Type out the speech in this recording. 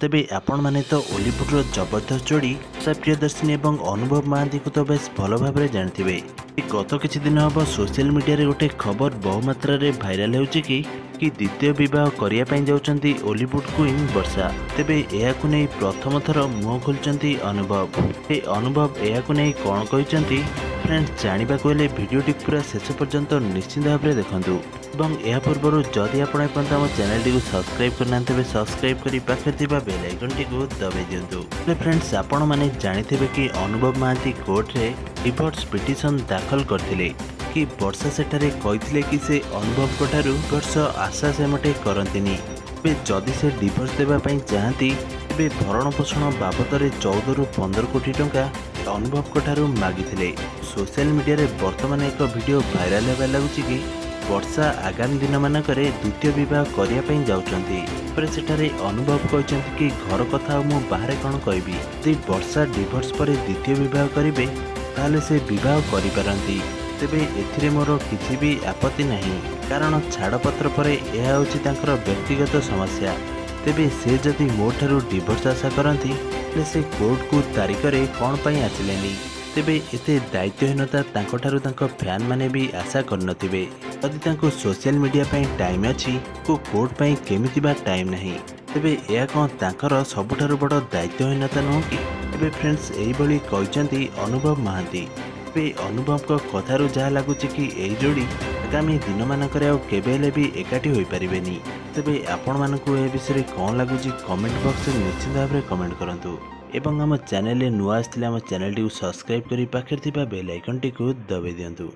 ତେବେ ଆପଣମାନେ ତ ଓଲିଉଡ଼ର ଜବରଦସ୍ତ ଯୋଡ଼ି ବର୍ଷା ପ୍ରିୟଦର୍ଶିନୀ ଏବଂ ଅନୁଭବ ମହାନ୍ତିଙ୍କୁ ତ ବେଶ ଭଲ ଭାବରେ ଜାଣିଥିବେ। ଗତ କିଛି ଦିନ ହେବ ସୋସିଆଲ ମିଡ଼ିଆରେ ଗୋଟେ ଖବର ବହୁମାତ୍ରାରେ ଭାଇରାଲ ହେଉଛି କି ଦ୍ୱିତୀୟ ବିବାହ କରିବା ପାଇଁ ଯାଉଛନ୍ତି ଓଲିଉଡ଼ କୁଇନ୍ ବର୍ଷା। ତେବେ ଏହାକୁ ନେଇ ପ୍ରଥମ ଥର ମୁହଁ ଖୋଲିଛନ୍ତି ଅନୁଭବ। ଏ ଅନୁଭବ ଏହାକୁ ନେଇ କ'ଣ କହିଛନ୍ତି, ଫ୍ରେଣ୍ଡସ୍, ଜାଣିବାକୁ ହେଲେ ଭିଡ଼ିଓଟି ପୁରା ଶେଷ ପର୍ଯ୍ୟନ୍ତ ନିଶ୍ଚିତ ଭାବରେ ଦେଖନ୍ତୁ ଏବଂ ଏହା ପୂର୍ବରୁ ଯଦି ଆପଣ ଏପର୍ଯ୍ୟନ୍ତ ଆମ ଚ୍ୟାନେଲଟିକୁ ସବସ୍କ୍ରାଇବ୍ କରିନାହାନ୍ତି, ତେବେ ସବସ୍କ୍ରାଇବ୍ କରି ପାଖରେ ଥିବା ବେଲ୍ ଆଇକନ୍ଟିକୁ ଦବାଇ ଦିଅନ୍ତୁ। ହେଲେ ଫ୍ରେଣ୍ଡସ୍, ଆପଣମାନେ ଜାଣିଥିବେ କି ଅନୁଭବ ମହାନ୍ତି କୋର୍ଟରେ ଡିଭୋର୍ସ ପିଟିସନ୍ ଦାଖଲ କରିଥିଲେ କି ବର୍ଷା ସେଠାରେ କହିଥିଲେ କି ସେ ଅନୁଭବଙ୍କ ଠାରୁ ଡିଭୋର୍ସ ଆଶା ସେ ମୋଟେ କରନ୍ତିନି। ତେବେ ଯଦି ସେ ଡିଭୋର୍ସ ଦେବା ପାଇଁ ଚାହାନ୍ତି, ତେବେ ଭରଣ ପୋଷଣ ବାବଦରେ 14ରୁ 15 କୋଟି ଟଙ୍କା ଅନୁଭବଙ୍କ ଠାରୁ ମାଗିଥିଲେ। ସୋସିଆଲ ମିଡ଼ିଆରେ ବର୍ତ୍ତମାନ ଏକ ଭିଡ଼ିଓ ଭାଇରାଲ ହେବାରେ ଲାଗୁଛି କି ବର୍ଷା ଆଗାମୀ ଦିନମାନଙ୍କରେ ଦ୍ୱିତୀୟ ବିବାହ କରିବା ପାଇଁ ଯାଉଛନ୍ତି। ପରେ ସେଠାରେ ଅନୁଭବ କହିଛନ୍ତି କି ଘର କଥା ଆଉ ମୁଁ ବାହାରେ କ'ଣ କହିବି? ଯଦି ବର୍ଷା ଡିଭୋର୍ସ ପରେ ଦ୍ୱିତୀୟ ବିବାହ କରିବେ, ତାହେଲେ ସେ ବିବାହ କରିପାରନ୍ତି। ତେବେ ଏଥିରେ ମୋର କିଛି ବି ଆପତ୍ତି ନାହିଁ, କାରଣ ଛାଡ଼ପତ୍ର ପରେ ଏହା ହେଉଛି ତାଙ୍କର ବ୍ୟକ୍ତିଗତ ସମସ୍ୟା। ତେବେ ସେ ଯଦି ମୋ ଠାରୁ ଡିଭୋର୍ସ ଆଶା କରନ୍ତି, ହେଲେ ସେ କୋର୍ଟକୁ ତାରିଖରେ କ'ଣ ପାଇଁ ଆସିଲେନି? ତେବେ ଏତେ ଦାୟିତ୍ୱହୀନତା ତାଙ୍କଠାରୁ ତାଙ୍କ ଫ୍ୟାନ୍ ମାନେ ବି ଆଶା କରିନଥିବେ। ଯଦି ତାଙ୍କୁ ସୋସିଆଲ ମିଡ଼ିଆ ପାଇଁ ଟାଇମ୍ ଅଛି, କୋର୍ଟ ପାଇଁ କେମିତି ବା ଟାଇମ୍ ନାହିଁ? ତେବେ ଏହା କ'ଣ ତାଙ୍କର ସବୁଠାରୁ ବଡ଼ ଦାୟିତ୍ୱହୀନତା ନୁହଁ କି? ତେବେ ଫ୍ରେଣ୍ଡସ୍, ଏଇଭଳି କହିଛନ୍ତି ଅନୁଭବ ମହାନ୍ତି। ତେବେ ଅନୁଭବଙ୍କ କଥାରୁ ଯାହା ଲାଗୁଛି କି ଏହି ଯୋଡ଼ି ଆଗାମୀ ଦିନମାନଙ୍କରେ ଆଉ କେବେ ହେଲେ ବି ଏକାଠି ହୋଇପାରିବେନି। ତେବେ ଆପଣମାନଙ୍କୁ ଏ ବିଷୟରେ କ'ଣ ଲାଗୁଛି, କମେଣ୍ଟ ବକ୍ସରେ ନିଶ୍ଚିତ ଭାବରେ କମେଣ୍ଟ କରନ୍ତୁ ଏବଂ ଆମ ଚ୍ୟାନେଲରେ ନୂଆ ଆସିଥିଲେ ଆମ ଚ୍ୟାନେଲଟିକୁ ସବସ୍କ୍ରାଇବ୍ କରି ପାଖରେ ଥିବା ବେଲ୍ ଆଇକନ୍ଟିକୁ ଦବାଇ ଦିଅନ୍ତୁ।